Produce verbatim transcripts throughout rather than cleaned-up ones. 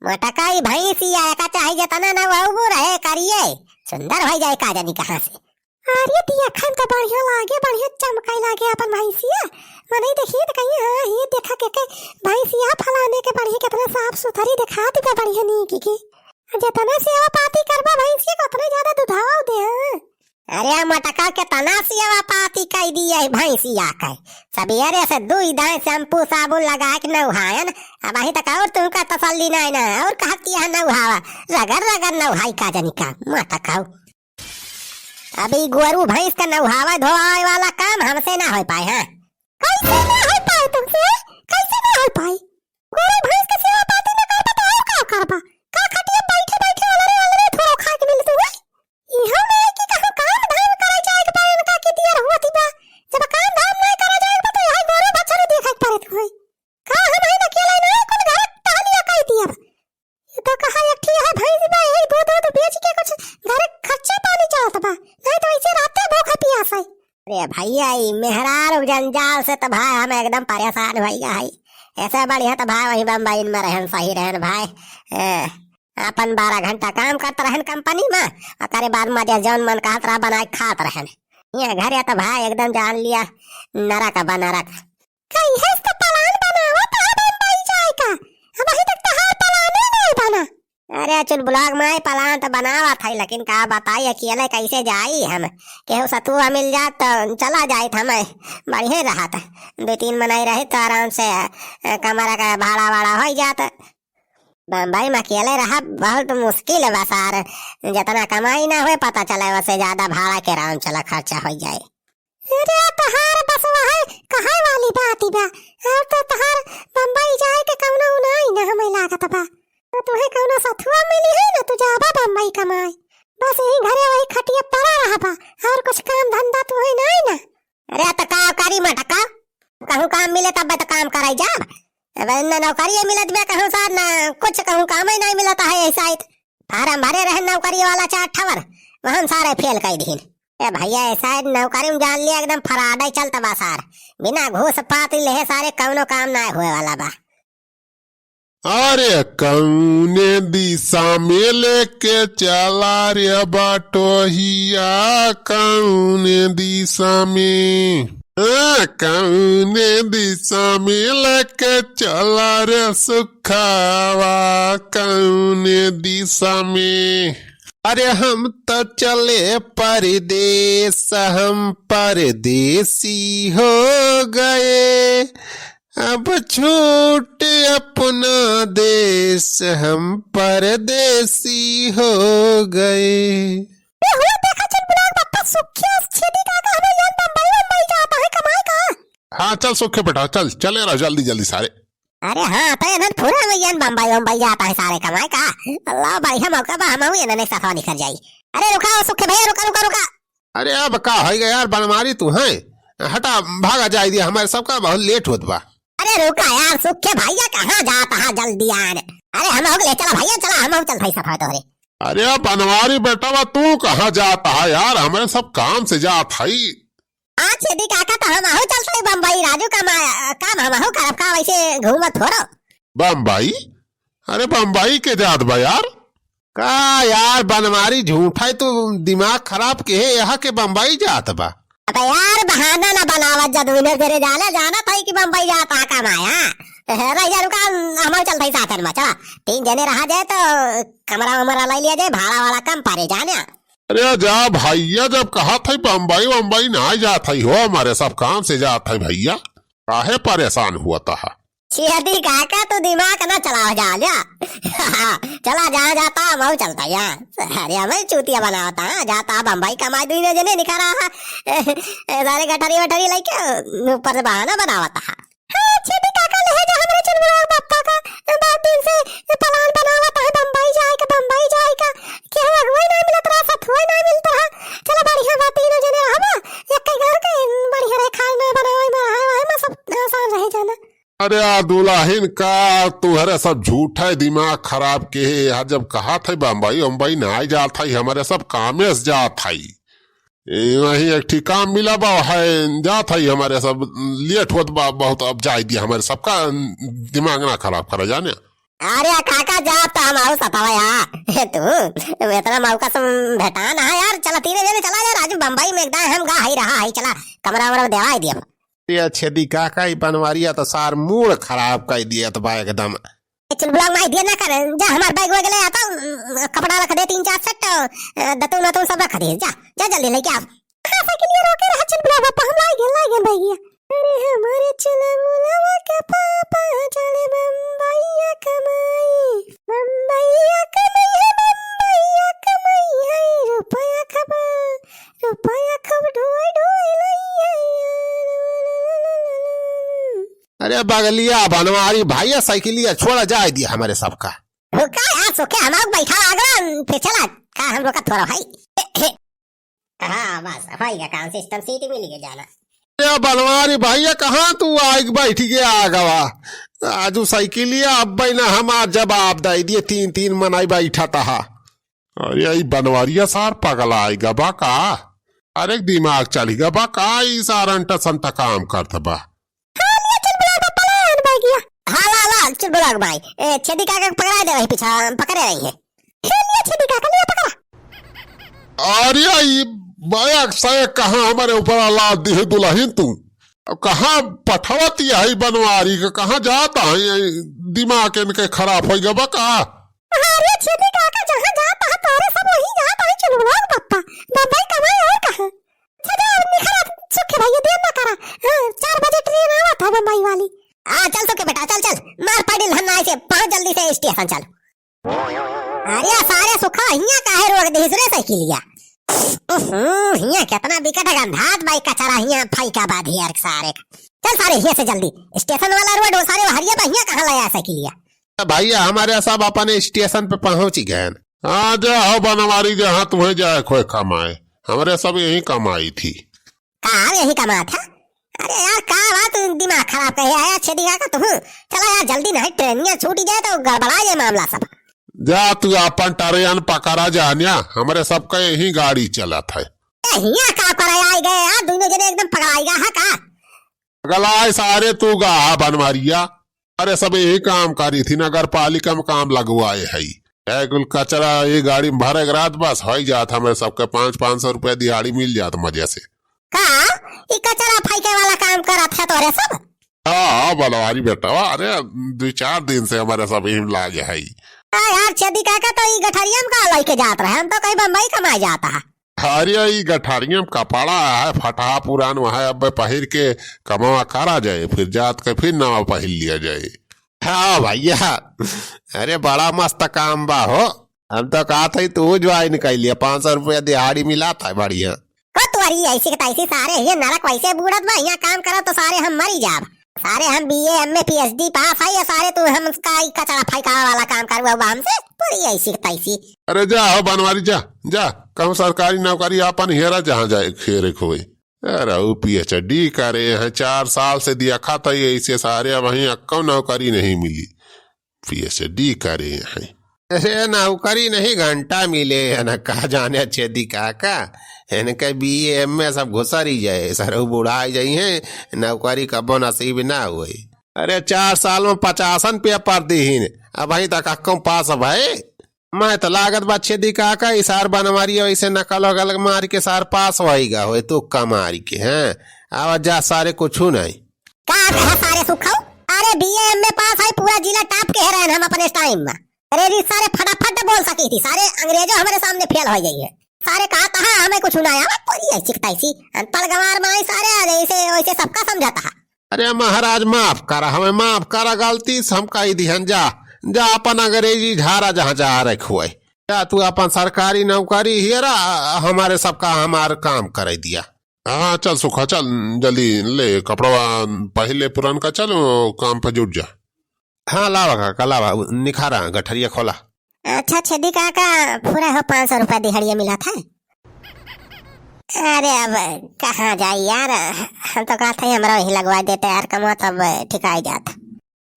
मटकाई भैंसिया, एका चाहे जेतना नवहबू रहे करिए, सुंदर होइ जाए का जानी कहाँ से। अरे देखन त बढ़िया लागे, बढ़िया चमकाई लागे अपन भैंसिया। मनई देखिए त कहिए, "हाँ, ये देखा के, के भैंसिया फलाने के बढ़िया, केतना साफ सुथरी देखात बा, बढ़िया नीक के।" जेतना सेवा पाती करबा भैंसिया के, ओतना ज्यादा दुधावा दे, हाँ। अरे मटका, केतना सेवा पाती कई दिए है भैंसिया के। सबेरे से दुई दाएं shampoo साबुन लगाए के नउहायन, अबहीं तक और तुमका तसल्ली नाई ना, और कहती है नउहावा, रगड़ रगड़ नउहाई का जानी का, मटकाऊ। अभी गोरू भैंस का नउहावे धोआवे वाला काम हमसे ना होइ पाए, हाँ। कैसे ना होइ पाए तुमसे? कैसे ना होइ पाए? गोरू भैंस के सेवा पाती ना करबा तो और का करबा? का खटिया बैठे बैठे अलरे अलरे थोड़ो खाए के मिलत हुए? इहो नहीं कि कहूँ काम धाम करे जाए के पड़े, उनका के दियर हुआ थी बा। जब काम धाम नहीं करे जाए के बा तो यहाँ गोरू बछरू देखे के पड़त हुए। का हम ही अकेले नहीं, कुल घर टहलिया कह दिया। ये तो कहा एक ठी है भैंस बा, यही दूध दूध बेच के कुछ घर खर्चा पानी चलत बा, नहीं तो ऐसे रहते भूखे पियासे। अरे भैया, ई मेहरारू जंजाल से तो भाई हम एकदम परेशान होइ गया है। ऐसे बढ़िया तो भाई वही बम्बई में रहन, सही रहन भाई। ए, अपन बारह घंटा काम करत रहन कंपनी में, ओकरे बाद मजे जौन मन कहत रहा बनाए खात रहन। ये घरे तो भाई एकदम जान लिया नरक बा नरक। कहिए से तो plan बनावत है बम्बई जाए का, अबहीं तक तहार plan ही नहीं बना। अरे चुलबुलाक माई, plan तो बनावत है, लेकिन का बताई अकेले कैसे जाई हम। केहू सतुआ मिल जात तो चला जाइत हम, बढ़िया रहत। दो तीन मनई रहित तो आराम से, अ, कमरा का भाड़ा वाड़ा होइ जात। बम्बई में अकेले रहा बहुत मुश्किल है बा सार, जितना कमाई ना हुए पता चले, वसे ज्यादा भाड़ा किराया चला खर्चा होइ जाए। अरे तहार बस वह कहे वाली बात ही बा, और तो तहार बम्बई जाए के कौनो उनाई ना हमें लागत बा। तो तुहे कौनो सथुआ मिली है ना, तू जाबा बम्बई कमाए, बस यही घरे वही खटिया पड़ा रहबा, और कुछ काम धंधा तुहे नहीं ना। अरे तो का करी मटका, कहूँ काम मिले तब तो काम करे जाब। अब न नौकरी मिलत बे कहूँ सार, ना कुछ कहूँ काम ही नहीं मिलत है ऐसा ही। फार्म भरे रहे नौकरी वाला चार ठवर, वहन सारे फेल कर दीन। ए भैया, ऐसा है नौकरी में जान लिया एकदम फराडे चलत बा सार, बिना घूस पाती लेहे सारे कौनो काम ना हुए वाला बा। अरे कौने दिशा में लेके चला रे बटोहिया, कौने दिशा में, हाँ, कौने दिशा में लेके चला रे सुखावा, कौने दिशा में। अरे हम तो चले परदेस, हम परदेसी हो गए, अब छूट अपना देश, हम परदेसी हो गए। ए, हुआ देखा चल बुलाओ बप्पा, सुखिया छेदी काका हमें यान बम्बई, बम्बई जाता है कमाए का। हाँ, चल सुखे बेटा, चल, चले रहो जल्दी, जल्दी सारे। अरे हाँ, तो इन्हन पूरा में यान बम्बई, बम्बई जाता है सारे कमाए का। अल्लाह, बढ़िया मौका बा, हम हूँ इन्हन एक साथ निकल जाई। अरे रुका, ओ सुखे भैया, रुका, रुका, रुका। अरे अब का होइ गया यार बनवारी तू हैं? हटा, भागा जाए दिया, हमारे सबका बहुत लेट होत बा। अरे रुका यार सुखे भैया, कहाँ जाता है जल्दी आन। अरे हम हो गए, चला भैया चला, हम हो चल भाई सब है तोहरे। अरे बनवारी बेटा बा, तू कहाँ जाता है यार? हमारे सब काम से जात है। आज छेदी काका तो हम आहू चलत है बम्बई, राजू का मा-, काम हम आहू करब का, वैसे घूमत थोड़ो। बम्बई? अरे बम्बई के जात बा यार? का यार बनवारी झूठा है, तू दिमाग खराब के है, यहाँ के बम्बई जात बा। अबे यार बहाना ना बनावत, जदुइने तेरे जाने जाना था कि बम्बई जात आ कमाया। तो है रह जा रुका, हम चलत है साथन में, चला। तीन जने रहा जाए तो कमरा वमरा ले लिया जाए, भाड़ा वाला कम पड़े जाने। अरे जा भैया, जब कहा था बम्बई वम्बई ना जात है हो, हमारे सब काम से जात है भैया, काहे परेशान हुआ था? छेदी काका तू दिमाग ना चलाओ जा, जा। चला जहाँ जाता हम चलता यहाँ। अरे हमें चूतिया बनावता है, जाता बम्बई कमाई दुइने जने निकल रहा है। ए, सारे गठरी वठरी लेके ऊपर से बहाना बनावता है। हाँ, छेदी काका ले जा हमरे चुनमुआ बप्पा का, बहुत दिन से plan बनावत है बम्बई जाए का, बम्बई जाए का। केहू अगुआ नहीं मिलत रहा, सथुआ नहीं मिलत रहा। चलो बढ़िया बात, तीनों जने रहबा, एक ही घर के बढ़िया रहे, खाए ना बनावे में रहे, वही में सब आसान रहे जाना। अरे आ दुल्हन का, तुहरे सब झूठा दिमाग खराब के है। यहाँ जब कहा था बम्बई, बम्बई ना जात है, हमारे सब कामे से जात है। ए, वहीं एक ठी काम मिला बा, है जात है, हमारे सब लेट होत बा बहुत, अब जाए दिया, हमारे सबका दिमाग ना खराब करा जाने। अरे काका, जाब त हम आऊ सतावा यार। तू इतना मौका से भेटा ना यार, चला तीन जने चला यार, आज बम्बई में एकदम हम गा हई रहा हई, चला कमरा वमरा देवाई दिया। ये छेदी काका, ई बनवारिया तो सार मूड खराब कर दिया तो बा एकदम। ए, चुलबुला माई दिया ना कर, जा हमार बैग वैग ले आता, कपड़ा रख दे तीन चार सेट, अ, दतुन वतुन सब रख दे, जा, जा जल्दी लेके आ। हाँ, साइकिलिया रोके रहा, चुलबुला पापा, हम लाई गेल, लाई गेल बैगिया। अरे हमारे चुलबुलावा के पापा चले बम्बईया कमाई, बम्बईया कमाई है, बम्बईया कमाई है, रुपया खबा, रुपया खूब ढोई ढोई लइया। अरे बगलिया बनवारी भैया, साइकिलिया छोड़ा जाए दिया हमारे सबका। रुका यार, सोके हम लोग बैठा आगरा, फिर चला, का हम लोग का थोड़ा भाई। हाँ, बस, भाई का काम सिस्टम सीट मिल गया जाना। ए बनवारी भैया, कहाँ तू आइग बैठ गया आगवा? आजू साइकिलिया अब ना हमार जवाब दे दिए, तीन तीन मनई बैठा तहा। अरे, ई बनवारिया सार पगला आइगा बा का? अरे, दिमाग चली गा बा का? ई सार अंटा संता काम करत बा। हाँ, लिया चुलबुला बा, पलायन भाई गया। हाँ, ला, ला, चुलबुला भाई। ए, छेदी काका के पकड़ा दे रही पीछा, पकड़े रही है। हाँ, लिया छेदी काका, लिया पकड़ा। अरे, ई बैग से कहाँ हमारे ऊपर लाद दी है दुल्हन तू? अब कहाँ पठवती है बनवारी के, कहाँ जाता है? ये दिमाग इनके खराब हो गया बा का? अरे छेदी काका, जहाँ जाता है तोरे सब वहीं जाता है चुलबुला पप्पा। बम्बई कमाए और कहाँ? सदा निखरा सुखे भाई, ये देर ना करा। हाँ, चार बजे ट्रेन आवत है बम्बई वाली। हाँ, चल सुखे बेटा, चल, चल। मार पाडिल हन्ना ऐसे, पहुँच जल्दी से स्टेशन चल। अरे सारे सुखा, हियाँ काहे रोक दिहिस रे साइकिलिया? उहुं, हियाँ केतना बिकट गंधात बाई कचरा हियाँ फेंका बा ढेर सारे। चल सारे हियाँ से जल्दी। स्टेशन वाला रोड हो सारे, हरिया बा, हियाँ कहाँ लाया साइकिलिया? भैया, हमारे सब अपने स्टेशन पे पहुँच गए। हाँ, जा हो बनवारी, जहाँ तुम्हें जाए खोए कमाए, हमारे सब यही कमाई थी। का यही कमात है? अरे यार, का बात, दिमाग खराब करे है यार, छेदी काका तुम। चला यार, जल्दी नहीं, ट्रेनिया छूटी जाए तो गड़बड़ा जाए मामला सब। जा तू अपन ट्रेन पकड़ा जानिया, हमरे सबका यही गाड़ी चलत है। ए, हियाँ का करे आई गए यार, दोनों जने एकदम पगड़ाई गया है का? पगलाए सारे तू गा बनवारिया। अरे सब यही काम करी थी, नगर पालिका में काम लगवाए है। ए कुल कचरा ये गाड़ी में भरे के रात बस हो ही जात, हमें सबके पाँच, पाँच सौ रुपया दिहाड़ी मिल जात मजे से। का? ई कचरा फेंके वाला काम करत है तोरे सब? हाँ, हाँ, बनवारी बेटवा, अरे दो चार दिन से हमारे सब यही में लागे है। आ यार, छेदी काका तो ई गठरिया में का लेके जात रहे, हम तो कहीं बम्बई कमाए जाता है। अरे, ई गठारिया में कपड़ा है, फटहा पुरान, वहाँ अब पहिर के कमवा करा जाए, फिर जात के फिर नवा पहिर लिया जाए। हाँ भैया, अरे बड़ा मस्त काम बा हो। हम तो कहत हई तू ज्वाइन कर लिया, पाँच सौ रुपया दिहाड़ी मिलत है बढ़िया। को तोरी ऐसी के तैसी सारे, ये नरक वैसे बूड़त बा, यहाँ काम करब तो सारे हम मरी जाब। सारे हम बीए, एमए, पीएचडी पास है, ये सारे तू हमका ई कचरा फेंकावे वाला काम करवाओ बा हमसे, तोरी ऐसी के तैसी। अरे जा हो बनवारी, जा, जा, कहूँ सरकारी नौकरी आपन हेरा, जहाँ जाए हेरे खोए। अरे ऊ पीएचडी करे हैं, चार साल से दिया खाता ही ऐसे सारे, अब वहीं अक्को नौकरी नहीं मिली। पीएचडी करे हैं। अरे नौकरी नहीं घंटा मिले है ना, का जाने छेदी काका, इनके बीए एमए सब घुसरी जाए, सरऊ बुढ़ाई जाई हैं, नौकरी कबो नसीब ना होई। अरे चार साल में पचासन पेपर दीहिन, अब वहीं तक अक्को पास भाई। मैं तो लागत बा छेदी काका, ई सार बनवारी ऐसे नकल वकल मार के सार पास होइगा होए, तुक्का मार के, हैं? आवा जा सारे कुछू नहीं। का कहा सारे सुखाऊ? अरे बीए एमए पास है, पूरा जिला टॉप के है रहन हम अपने टाइम में। अरे री सारे फटाफट बोल सकी थी, सारे अंग्रेजों हमारे सामने फेल हो गई है। सारे कहा तहा हमें कुछ ना आवा, तोरी ऐसी की तैसी। अनपढ़ गंवार माई सारे आ जाए, ऐसे, वैसे सबका समझाता है। अरे महाराज, माफ करा, हमें माफ करा, गलती से हम कही दिहन। जा, जा अपन अंग्रेजी झारा जहाँ जा रख हुए। जा तू अपन सरकारी नौकरी हेरा, हमारे सबका हमार काम करे दिया। हाँ, चल सुखा, चल जल्दी ले कपड़वा पहले पुरान का, चल काम पे जुट जा। हाँ, लावा काका, लावा, निखारा, गठरिया खोला। अच्छा छेदी काका, पूरा हो पाँच सौ रुपया दिहाड़िया मिला था। अरे अब कहाँ जाई यार, हम तो कहा था हमरा वहीं लगवा देते यार कमवा, तब ठिकाई जात।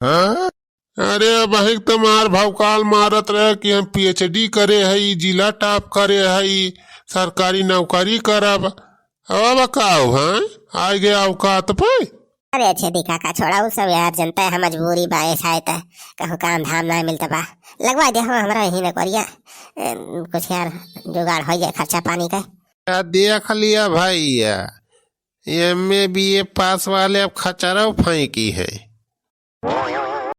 हाँ? अरे अब हिक तुम्हार भौकाल मारत रहे कि हम पीएचडी करे हई, जिला टॉप करे हई, सरकारी नौकरी करब। अब का हो, हाँ? आ गया औकात पे? अरे छेदी काका, छोड़ा उ सब यार, जनता है मजबूरी बा, ऐसा है त कहूँ काम धाम ना मिलत बा, लगवा दे हो हमरा यहीं नौकरिया, ए, कुछ यार जुगाड़ हो जाए खर्चा पानी का। का देख लिया भैया, एमए बीए पास वाले अब खचरा फेंकी है।